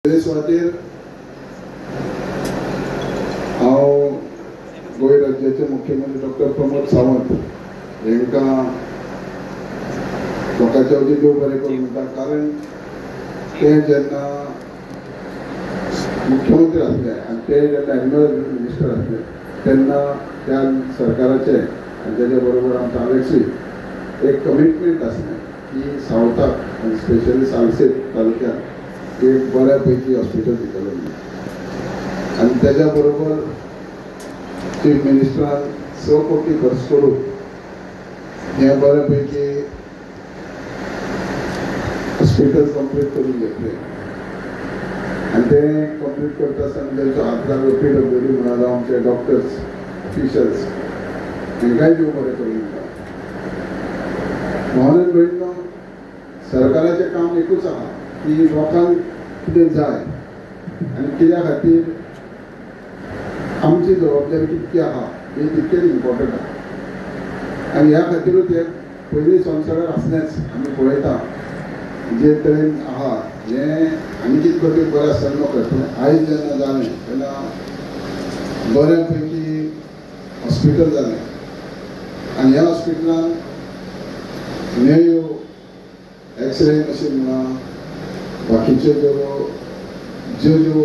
सुवातेर हांव गोंय राज्याचे मुख्यमंत्री डॉक्टर प्रमोद सावंत हांकां लोकांच्या वतीन देव बरें करूं म्हणटा, कारण ते जेन्ना मुख्यमंत्री आसले आनी ते जेन्ना एनिमल मिनिस्टर आसले तेन्ना त्या सरकाराचे आनी तेच्या बरोबर आमच्या आलेक्सी एक कमिटमेंट आसलें की सावथाक आनी स्पेशली सालसेत तालुक्यात एक बऱ्या पैकी हॉस्पिटल दितले म्हणून. आनी तेच्या बरोबर चीफ मिनिस्टरान 6 कोटी खर्च करून हें बऱ्या पैकी हॉस्पिटल कंप्लीट करून घेतलें. आनी तें कंप्लीट करता आसतना तेंचो हात लागलो PWD म्हणा जावं आमचे डॉक्टर्स ऑफिशल्स हांकांय देव बरें करूं म्हणटा. मोहनन भयणीनो, सरकाराचें काम एकूच आहा की लोकांक कितें जाय आनी कित्या खातीर आमची जबाबदारी कितकी आहा ही तितकेच इम्पॉर्टंट आहा. आनी ह्या खातीरूच हे पयलीं संवसारार आसलेंच आमी पळयता जे तरेन आहा हें आनी कितें करपी बरें आसतना नकळत, पूण आयज जेन्ना जालें तेन्ना बऱ्या पैकी हॉस्पिटल जालें आनी ह्या हॉस्पिटलान न्हय एक्सरे मशीन म्हणा, बाकीच्यो ज्यो ज्यो ज्यो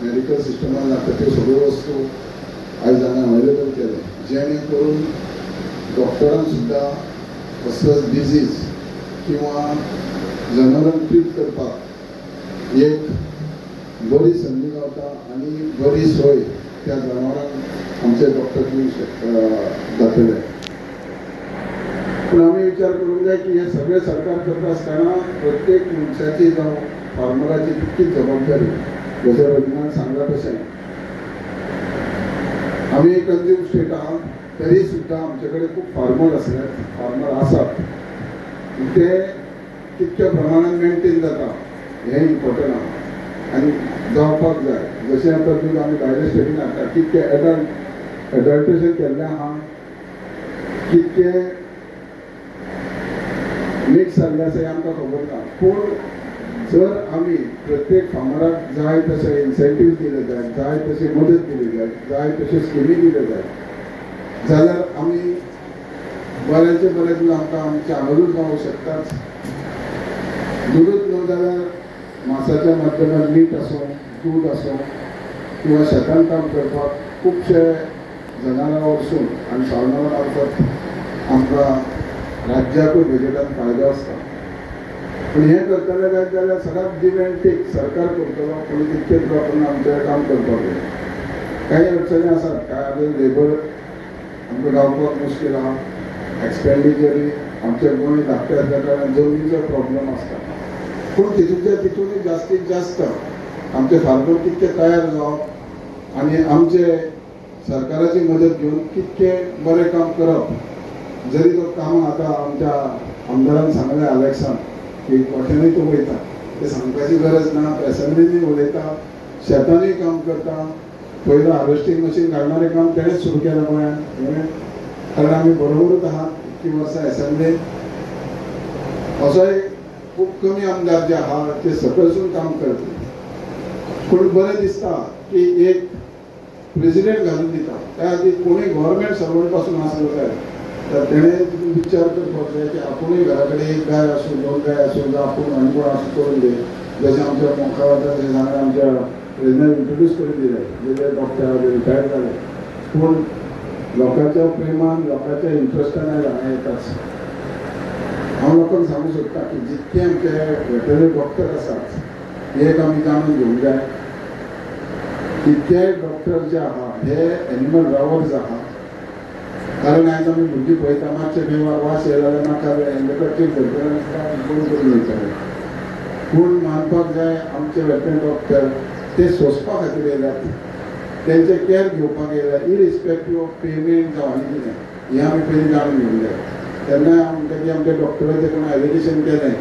मेडिकल सिस्टमान लागता त्यो सगळ्यो वस्तू आयज हांगा अवेलेबल केले, जेणे करून डॉक्टरांक सुद्दां कसलोच डिजीज किंवा जनावरांक ट्रीट करपाक एक बरी संदी गावता आनी बरी सोय त्या जनावरांक आमचे डॉक्टर दिवंक जातले. पूण आमी विचार करूंक जाय की हें सगळें सरकार करता आसतना प्रत्येक मनशाची जावं फार्मराची तितकीच जबाबदारी, जशें रजनीन सांगलां तशें आमी कंज्यूम स्टेट आहा तरी सुद्दां आमचे कडेन खूब फार्मर आसले, फार्मर आसात, ते तितक्या प्रमाणान मेंटेन जाता हें इम्पॉर्टंट आहा आनी जावपाक जाय. जशें आतां दूद आमी भायल्या स्टेटीन हाडटा, कितकें एडल्ट्रेशन केल्लें आहा, कितकें मिक्स जाल्लें आसा हें आमकां खबर ना. पूण जर आमी प्रत्येक फार्मराक जाय तशे इन्सेंटीव दिले जाय, जाय तशी मदत दिली जाय, जाय तश्यो स्किमी दिल्यो जाय जाल्यार आमी बऱ्याचे बरें दूद आमकां आमच्या हांगारूच गावूंक शकताच. दुदूच न्हू जाल्यार मासाच्या माध्यमात मीठ आसूं, दूद आसूं किंवा शेतान काम करपाक खुबशे जनावरां वरसून आनी फार्मरा मार्फत आमकां राज्याकूय बजेटान फायदो आसता. पूण हें करतले जायत जाल्यार सदांच गिव एंड टेक सरकार करतलो, पूण तितकेच लोकांक आमचें काम करपाक जाय. कांय अडचणी आसात, कांय आतां लेबर आमकां गावपाक मुश्कील आहा, एक्सपेंडिचरूय आमच्या गोंय धाकटें आसल्या कारणान जमनीचो प्रॉब्लम आसता. पूण तितूंतल्या तितूनय जास्तीत जास्त आमचे फार्मर कितके तयार जावप आनी आमचे सरकाराची मदत घेवन कितकें बरें काम करप. जरी तो कामां आतां आमच्या आमदारान सांगलें आलेक्सान की कोठ्यानूय तो वयता, तें सांगपाची गरज ना, एसेंब्लीनूय उलयता, शेतानूय काम करता. पयलो हार्वेस्टींग मशीन घालणारें काम तेणेच सुरू केलें गोंयांत, कारण आमी बरोबरूच आहा इतकीं वर्सां एसेंब्लीन. असोय खूब कमी आमदार जे आहा ते सकयसून काम करता. पूण बरें दिसता की एक प्रेजिडेंट घालून दिता, त्या खातीर कोणूय गव्हर्मेंट सर्वंट पासून आसलो जाय तर तेणें विचार करपाक जाय की आपुणूय घरा कडेन एक गाय आसूं, 2 गाय आसूं, जावं आपूण आनी कोण आसूं करून दी. जशें आमच्या मुखार तशें सांगलें आमच्या प्रेजिडेंट इंट्रोड्यूस करून दिलें, जे डॉक्टर रिटायर्ड जाले, पूण लोकांच्या प्रेमान लोकांच्या इंट्रस्टान आयज हांगा येताच. हांव लोकांक सांगूंक सोदता की जितके आमचे वेटरनरी डॉक्टर आसात हे एक आमी जाणून घेवंक जाय. तितके डॉक्टर जे आहा हे एनिमल लवर्स आहा, कारण आयज आमी भुरगीं पळयता मातशें खंय वास येयलो जाल्यार नाका हेंचे धरतना बंद करून वयताले. पूण मानपाक जाय आमचे वेटरनरी डॉक्टर ते सोंसपा खातीर येयल्यात, तेंचे कॅर घेवपाक येयल्या, इरिस्पेक्टीव ऑफ पेमेंट जावं आनी कितें, हें आमी पयलीं जाणून घेवंक जाय. तेन्ना म्हणटा की आमच्या डॉक्टराचें कोण एलिगेशन केलें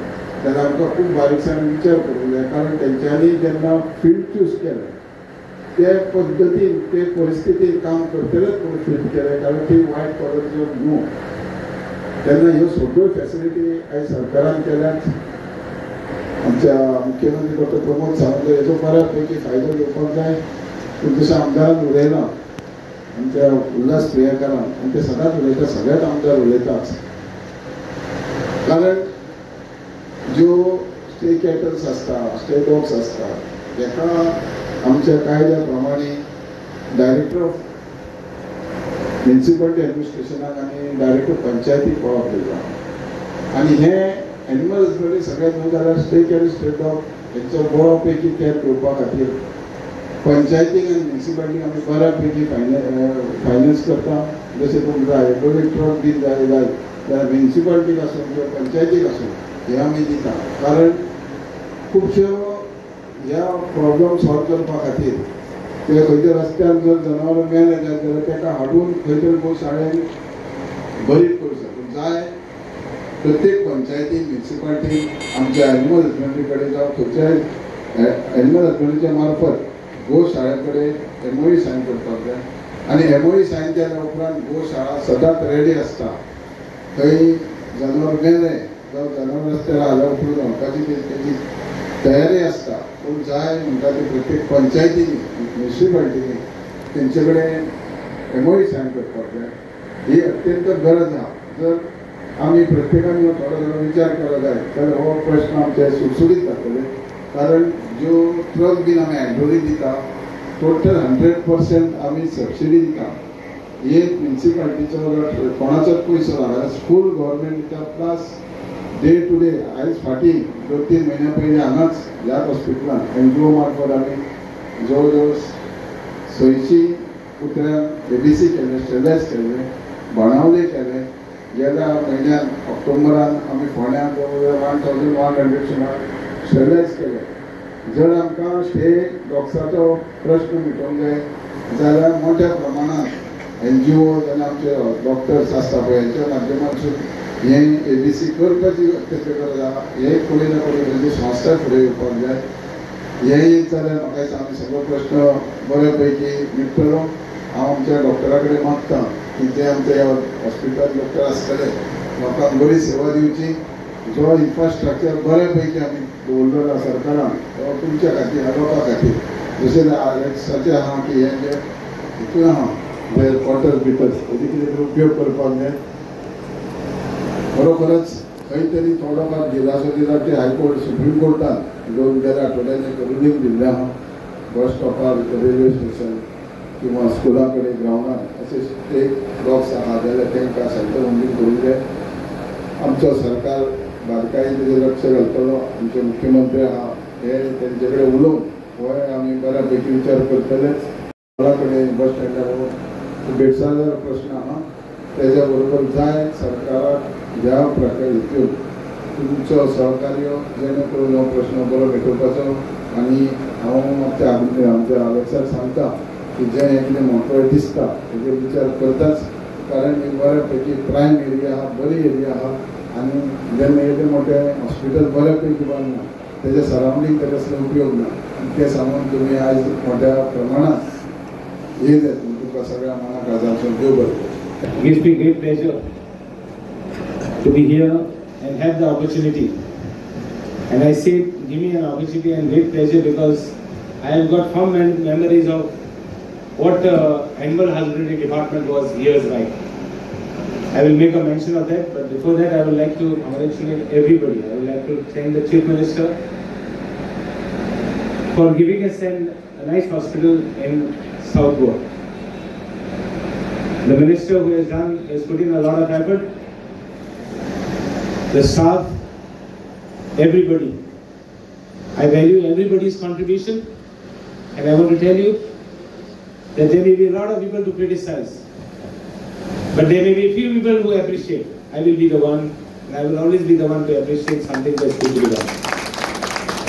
जाल्यार आमकां खूब बारीकसाणेन विचार करूंक जाय, कारण तेंच्यांनी जेन्ना फिल्ड चूज केलें ते पद्दतीन ते परिस्थितीन काम करतलेच म्हणून फील्ड केलें, कारण ती वायट कॉलर जॉब न्हू. तेन्ना ह्यो सगळ्यो फेसिलिटी आयज सरकारान केल्यात. आमच्या मुख्यमंत्री डॉक्टर प्रमोद सावंत हेचो बऱ्यापैकी फायदो घेवपाक जाय. पूण जशें आमदारान उलयलां आमच्या उल्हास प्रियेकारान, आनी ते सदांच उलयता, सगळ्याच आमदार उलयताच, कारण ज्यो स्टे कॅटल्स आसता, स्टे डॉग्स आसता, हेका आमच्या कायद्या प्रमाणे डायरेक्टर ऑफ म्युनिसिपालिटी एडमिनिस्ट्रेशनाक आनी डायरेक्टर पंचायतीक पावप दिता. आनी हे एनिमल हजबंडरी सगळ्यात न्हू जाल्यार स्टे कॅटल स्टे डॉग हेंचो बरो पैकी कॅर घेवपा खातीर पंचायतीक आनी म्युनिसिपालिटीक आमी बऱ्या पैकी फायनान्स करता. जशें तुमकां हायड्रोलीक ट्रक बीन जाय जाल्यार म्युनिसिपालिटीक आसूं किंवा पंचायतीक आसूं हे आमी दिता. कारण खुबश्यो ह्या प्रॉब्लम सॉल्व करपा खातीर ते खंयच्या रस्त्यार जर जनावरां मेलें जायत जाल्यार ताका हाडून खंय तरी गोशाळेन बरी करूं शकता. जाय प्रत्येक पंचायतीन म्युनिसिपालिटीन आमच्या एनिमल हजबंडरी कडेन जावं खंयच्याय एनिमल हजबंडरीच्या मार्फत गोशाळे कडेन एमओयू सायन करपाक जाय. आनी एमओयू सायन केल्या उपरांत गोशाळा सदांच रेडी आसता. थंय जनावर मेलें जावं जनावर रस्त्यार आयल्या उपरांत व्हरपाची तेजी तयारी आसता. पूण जाय म्हणटा ती प्रत्येक पंचायतीनी म्युनिसिपालिटीनी तेंचे कडेन एमओयू सायन करपाक जाय. ही अत्यंत गरज आहा. जर आमी प्रत्येकान हो थोडो थोडो विचार केलो जाय जाल्यार हो प्रश्न आमचे सुटसुटीत जातले. कारण ज्यो ट्रक बीन आमी हायड्रोलीक दिता टोटल 100% आमी सबसिडी दिता. एक म्युनिसिपालिटीचो कोणाचोच पयसो लागना, फूल गव्हर्मेंट दिता. प्लस डे टू डे आयज फाटीं 2-3 म्हयन्या पयलीं हांगाच ह्याच हॉस्पिटलान एनजीओ मार्फत आमी जवळ जवळ 600 कुत्र्यांक एबीसी केलें, स्टेलायज केलें, बाणावले केलें. गेल्या म्हयन्यान ऑक्टोबरान आमी फोंड्या जवळ जवळ 1100 सुमार स्टेलायज केलें. जर आमकां स्टे डॉग्साचो प्रश्न मिटोवंक जाय जाल्यार मोठ्या प्रमाणांत एनजीओ जाल्यार आमचे डॉक्टर्स आसता पळय हेंच्या माध्यमांतसून हें एबीसी करपाची अत्यंत गरज आहा. हें फुडें ना फुडें म्हणजे संस्था फुडें येवपाक जाय. हें एक जाल्यार म्हाका दिसता आमी सगळो प्रश्न बऱ्या पैकी मिटतलो. हांव आमच्या डॉक्टरा कडेन मागता की ते आमच्या ह्या हॉस्पिटलांत डॉक्टर आसतले लोकांक बरी सेवा दिवची. जो इन्फ्रास्ट्रक्चर बऱ्या पैकी आमी दवरलेलो आसा सरकारान तो तुमच्या खातीर लोकां खातीर. जशें आलेक्साचें आहा की हें जें हितून आहा क्वॉर्टर्स बिटर्स हेजे कितें तरी उपयोग करपाक जाय. खरोखरच खंय तरी थोडो फार दिलासो दिला ते हायकोर्ट सुप्रीम कोर्टान 2 गेल्या आठवड्यान एक रुलींग दिल्लें आहा. बस स्टॉपार, रेल्वे स्टेशन किंवा स्कुला कडेन ग्रावंडार अशे स्टे डॉग्स आहा जाल्यार तांकां शेल्टर होम बीन करूंक जाय. आमचो सरकार बारकायेन तेजेर लक्ष घालतलो. आमचे मुख्यमंत्री आहा हे तेंचे कडेन उलोवन होय आमी बऱ्या पैकी विचार करतलेच. स्कुला कडेन बस स्टँडार भेटसार प्रश्न आहा तेज्या बरोबर जाय सरकाराक ह्या प्रकार हितून तुमचो सहकार्य जेणे करून हो प्रश्न बरो मिटोवपाचो. आनी हांव आमच्या आमच्या आलेक्साक सांगता की जें हें कितें म्हत्व दिसता तेजेर विचार करताच. कारण ही बऱ्या पैकी प्रायम एरिया आहा, बरी एरिया आहा आनी जेन्ना येदें मोठें हॉस्पिटल बऱ्या पैकी बांदलां तेज्या सरावंडींग तेका कसलो उपयोग ना. आनी तें सांगून तुमी आयज मोठ्या प्रमाणांत येयले तुमकां सगळ्या मना काळजांतसून देव बरें करूं. It gives me great pleasure to be here and have the opportunity. And I say, give me an opportunity and great pleasure because I have got fond memories of what animal husbandry department was years back. I will make a mention of that, but before that I would like to congratulate everybody. I would like to thank the Chief Minister for giving us a nice hospital in South Goa. The minister who has done has put in a lot of effort. The staff, everybody. I value everybody's contribution, and I want to tell you that there may be a lot of people to criticize, but there may be few people who appreciate. I will be the one, and I will always be the one to appreciate something that's good to be done.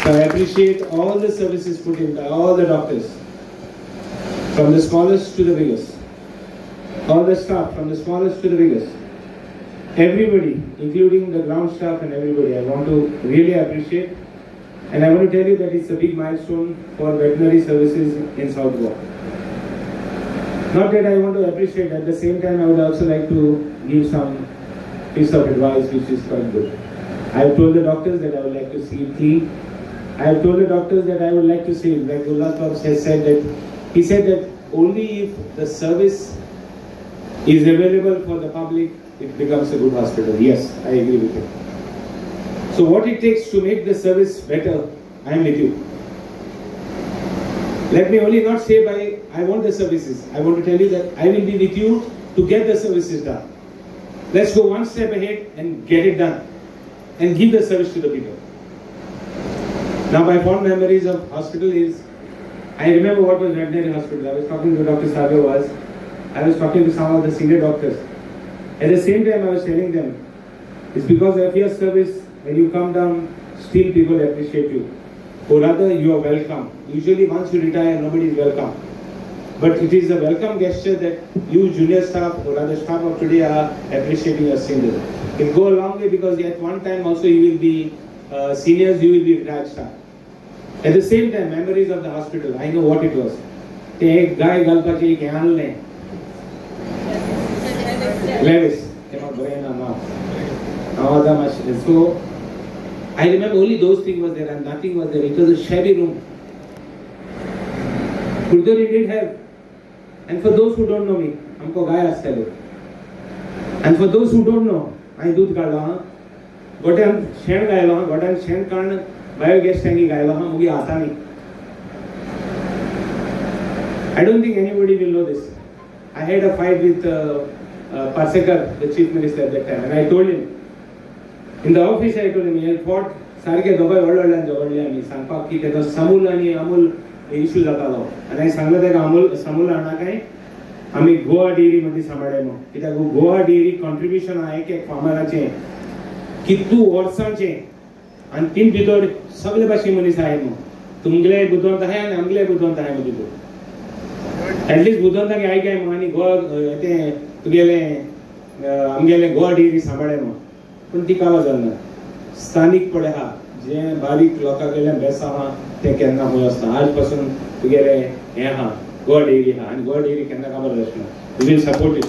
So I appreciate all the services put in by all the doctors, from the smallest to the biggest. All the staff, from the smallest to the biggest. Everybody, including the ground staff and everybody, I want to really appreciate. And I want to tell you that it's a big milestone for veterinary services in South Goa. Not that I want to appreciate, at the same time I would also like to give some piece of advice which is quite good. I have told the doctors that I would like to see it clean. I have told the doctors that I would like to see, like Ulhas has said that, he said that only if the service is available for the public, it becomes a good hospital. Yes, I agree with him. So what it takes to make the service better, I am with you. Let me only not say by I want the services. I want to tell you that I will be with you to get the services done. Let's go one step ahead and get it done and give the service to the people. Now my fond memories of hospital is, I remember what was veterinary hospital. I was talking to Dr. Savio, I was talking to some of the senior doctors. At the same time I was telling them, it's because of your service, when you come down, still people appreciate you. Or rather, you are welcome. Usually once you retire, nobody is welcome. But it is a welcome gesture that you junior staff or rather staff of today are appreciating your seniors. It will go a long way because at one time also you will be seniors, you will be retired staff. At the same time, memories of the hospital, I know what it was. एक गाय घालपाची एक हें आहलें Levis, बरें ना नांव हांव आतां मातशें. So I remember only those things was there and nothing was there. It was a shabby room. Curtorim didn't have. And for those who don't know me, आमकां गाय आसताल्यो. And for those who don't know, हांवें दूद काडलो आहा, गोट्यान शेण गायलो आहा, गोट्यान शेण काडून बायोगॅस टँकी गायलो आहा मुगे हातांनी. I don't think anybody will know this. I had a fight with Parsekar, the chief minister at that time, and I told him, in the office I told him, he fought सारखे दोगांय व्हड व्हडल्यान झगडले आमी सांगपाक की तेजो समूल आनी अमूल इशू जातालो. आनी हांवें सांगलें ताका अमूल समूल हाडना काय आमी गोवा डेअरी मदीं सांबाळ्ळे म्हणून, कित्याक गोवा डेअरी कॉन्ट्रिब्युशन आहा एक एक फार्मराचें कितू वर्सांचें आनी तीन भितर सगळे भाशेन मनीस आहाय म्हणून तुमगेले बुदवंत आहाय आनी आमगेले बुदवंत आहाय म्हणून तितून एटलिस्ट बुदवंताक आयकाय म्हणून आनी गोवा तें तुगेलें आमगेलें गोवा डेअरी सांबाळ्ळे म्हणून. पूण ती काबार जालना. स्थानीक पळय आहा जें बारीक लोकां कडल्यान बेस आहा तें केन्ना खंय वचना. आज पासून तुगेलें हें आहा गोवा डेअरी आहा आनी गोवा डेअरी केन्ना काबार जावचें ना. We will support it.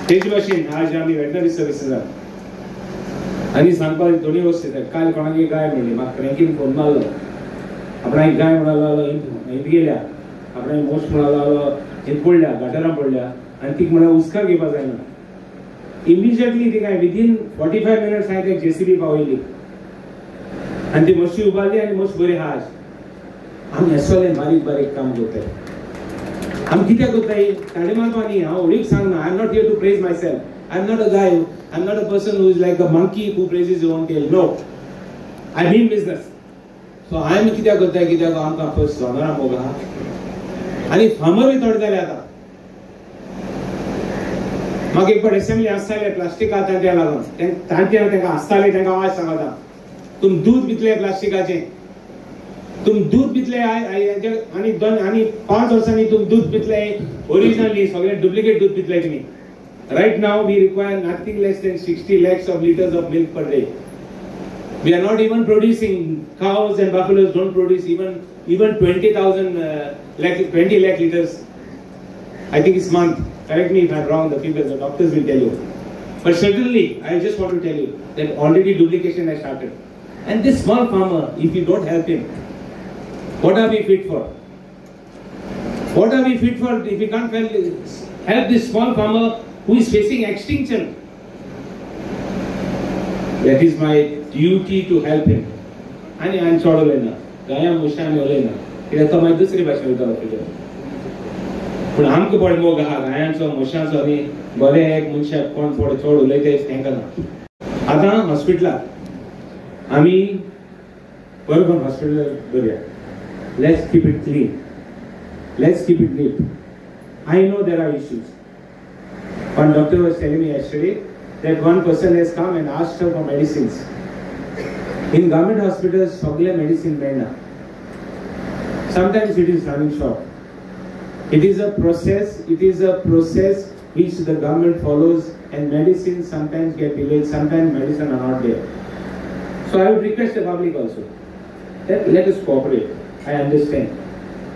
तेज भाशेन आज आमी वेटनरी सर्विसीसान आनी सांगपाक दोनूय वस्तू येतात. काल कोणाक गाय मेळ्ळी, म्हाका फ्रेंकीन फोन मारलो, आपणाक गाय म्हणलो हिंद गेल्या, आपणाक मोस म्हणलो हिंद पडल्या, गटरां पडल्या आनी तिका म्हणल्यार उस्कार घेवपाक जायना. इमिजिएटली ती काय विदीन 45 मिनट्स हांवें ते जेसीबी पावयली आनी ती म्हशी उबारली आनी म्हस बरी आहा. आज आमी हें बारीक बारीक काम करताय. आमी कित्याक करताय ताणें मारपा न्ही. हांव होडीक सांगना, I am not here to praise myself. I am not a guy, I am not a person who is like a monkey who praises his own tail. No, I mean business. So हांवें कित्याक करताय, कित्याक आमकां first जनावरां मोग आहा आनी फार्मरूय थोडे जाले आतां. म्हाका एक फावट एसेंब्ली आसताले प्लास्टिका तांच्या लागून तांचे तांकां आसताले तांकां आवाज सांगता, तुम दूद पितले प्लास्टिकाचें, तुम दूद पितले आनी दोन आनी 5 वर्सांनी तुम दूद पितले ओरिजिनली, सगळें डुप्लिकेट दूद पितले तुमी. Right now we require nothing less than 60 lakhs of litres of milk per day. We are not even producing, cows and buffaloes don't produce even 20,000 lakh, 20 lakh liters. I think it's month. Correct me if I'm wrong, the people, the doctors will tell you. But certainly, I just want to tell you that already duplication has started. And this small farmer, if you don't help him, what are we fit for? What are we fit for if we can't help this small farmer who is facing extinction? That is my duty to help him. आनी हांवें चड उलयना, गाया मनशांनी उलयना, कित्याक तो मागीर दुसरी भाशा वयता हॉस्पिटल. पूण आमकां पळय मोग आहा गायांचो मनशांचो न्ही, बरें एक मनशाक कोण पळय चड उलयता तांकां ना. आतां हॉस्पिटलाक आमी बरोबर hospital दवरया. Let's keep it clean, let's keep it neat. I know there are issues. One doctor was telling me yesterday that one person has come and asked her for medicines. In government hospitals, सगळे medicine मेळना. Sometimes it is running short. It is a process, it is a process which the government follows, and medicines sometimes get delayed, sometimes medicine are not there. So I would request the public also that let us cooperate. I understand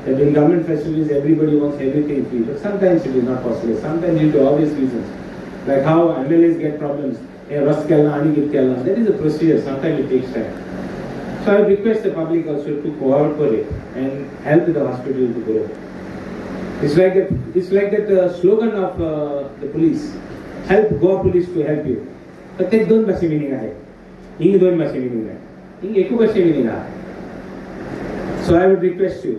that in government facilities everybody wants everything free, but sometimes it is not possible, sometimes due to obvious reasons, like how MLAs get problems. हें रस्तो केला आनी कितें केलां. That is a procedure, sometime it takes time. So I request the public also to cooperate and help the hospital to grow. It's like that slogan of the police, help Goa police to help you. तर ते दोन भाशे meaning आहे, हिंग दोन भाशे meaning आहे, हिंग एकू भाशे मिनींग आहे. So I would request you,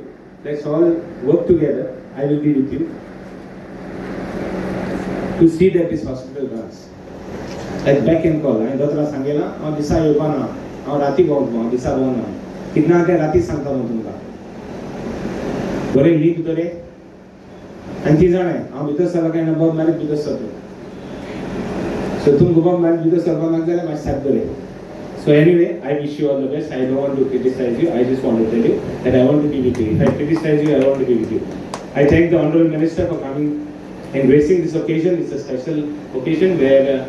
let's all work together. I will be with you to see that this hospital runs at beck and call. हांवें दोतोराक सांगला, हांव दिसा येवपा ना, हांव राती भोंवतलो, हांव दिसा भोंवना. कितना तें राती सांगता हांव तुमकां. बरें न्हीद बरें आनी ती जाणाय हांव भितर सरलो काय ना बोब मारीत भितर सरलो. सो तुमकां बोब मारीत भितर सरपाक नाका जाल्यार मातशें सात बरें. So anyway, I wish you all the best. I don't want to criticize you. I just want to tell you that I want to be with you. If I criticize you, I want to be with you. I thank the Honorable Minister for coming and gracing this occasion. It's a special occasion where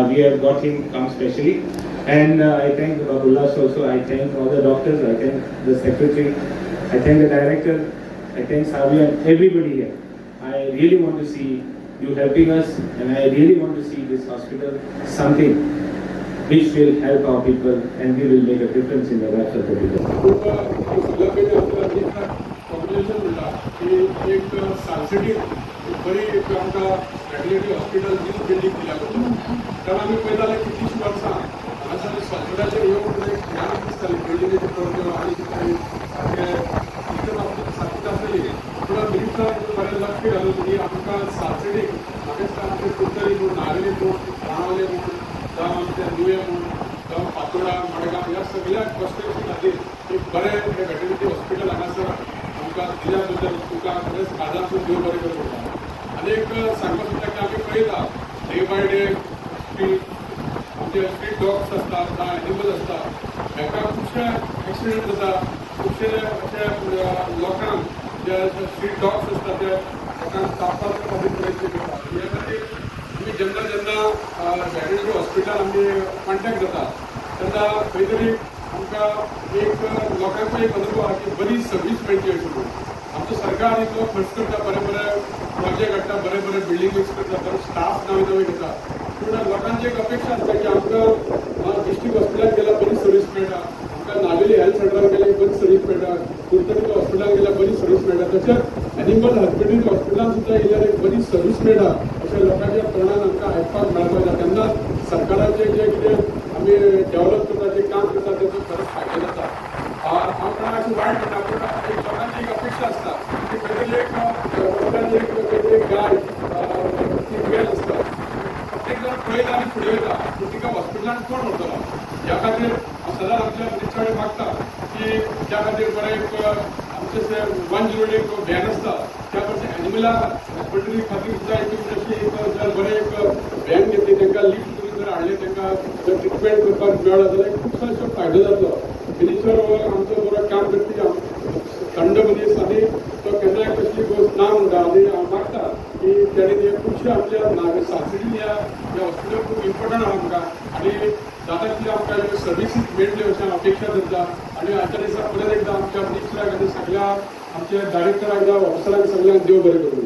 we have got him come specially. And I thank Babu Ullas also. I thank all the doctors. I thank the secretary. I thank the director. I thank Savio and everybody here. I really want to see you helping us, and I really want to see this hospital something which will help our people and we will make a difference in the lives of the people. Congratulation म्हणटा की एक सालसिटी बरी एक आमकां veterinary hospital new building दिल्या बद्दल. कारण आमी पळयता जाल्यार कितलीशीं वर्सां हांगासर सालसिटाचेर येवन एक ध्यान दिसतालें बिल्डिंगेचे पडद्यो आनी सारकें सिस्टम सारकीच आसलेली. पूण मिनिस्टरान बरें लक्ष घालून की आमकां सालसिटीक म्हाका दिसता आमचे कुडतरी म्हूण, नावेली म्हूण, बाणावले म्हूण, जावं आमचे नुवें म्हूण, जावं फातोडा, मडगांव ह्या सगळ्या कॉन्स्टिट्युएन्सी खातीर एक बरें वेटरनरी हॉस्पिटल हांगासर आमकां दिल्या बद्दल तुका खरेंच काळजांतसून देव बरें करूं म्हणटा. आनी एक सांगपाक सोदता की आमी पळयता डे बाय डे स्ट्रीट आमचे स्ट्रीट डॉग्स आसता जावं एनिमल आसता हेका खुबशे एक्सिडंट जाता. खुबशे अशे लोकांक जे स्ट्रीट डॉग्स आसता ते लोकांक कापपाक खातीर प्रयत्न करता. हे खातीर आमी जेन्ना जेन्ना वेटरनरी हॉस्पिटल आमी कॉन्टेक्ट जाता तेन्ना खंय तरी आमकां एक लोकांकूय एक अनुभव आहा की बरी सर्वीस मेळची अशें म्हणून. आमचो सरकार इतलो खर्च करता, बरे बरे प्रोजेक्ट हाडटा, बरे बरे बिल्डिंग्स करता, बरो स्टाफ नवे नवे घेता. पूण लोकांची एक अपेक्षा आसता की आमकां डिस्ट्रिक्ट हॉस्पिटलान गेल्यार बरी सर्वीस मेळटा, आमकां नावेली हेल्थ सेंटरान गेल्यार बरी सर्वीस मेळटा, कुडतरी हॉस्पिटलान गेल्यार बरी सर्वीस मेळटा, तशेंच एनिमल हस्बेंडरी हॉस्पिटलान सुद्दां गेल्यार एक बरी सर्वीस मेळटा अशें लोकांच्या तोंडान आमकां आयकपाक मेळपाक जाय. तेन्नाच सरकाराचें जें कितें आमी डेव्हलप करता, जें काम करता तेचो खरोच फायदो जाता. हांव कोणाक अशें वायट म्हणटा, पूण एक लोकांची एक अपेक्षा आसता की खंय तरी एक रस्त्यार एक खंय तरी एक गाय ती वेल आसता, प्रत्येक जाण पळयता आनी फुडें वयता, पूण तिका हॉस्पिटलान कोण व्हरतलो? ह्या खातीर हांव सदांच आमच्या मिनिस्टरा कडेन मागता की त्या खातीर बरें एक आमचें 108 व्हॅन आसता त्या परस एनिमला हस्बंडरी खातीर सुद्दां एक अशी एक जर बरें एक व्हॅन घेतली, तांकां लिफ्ट करून जर हाडलें, तांकां जर ट्रिटमेंट करपाक मेळ्ळो जाल्यार खुबसो असो फायदो जातलो. मिनिस्टर हो आमचो बरो काम करपी थंड मनीस आनी तो केन्नाय कसली गोश्ट ना म्हणटा. आनी हांव मागता की तेणें खुबशे आमच्या सालसिटीन ह्या हॉस्पिटल खूब इम्पोर्टंट आहा आमकां आनी जाता तितली आमकां ह्यो सर्विसीस मेळटल्यो अशें हांव अपेक्षा धरता. आनी आयच्या दिसा परत एकदां आमच्या मिनिस्टराक आनी सगळ्या आमच्या डायरेक्टराक जावं ऑफिसरांक सगळ्यांक देव बरें करूं.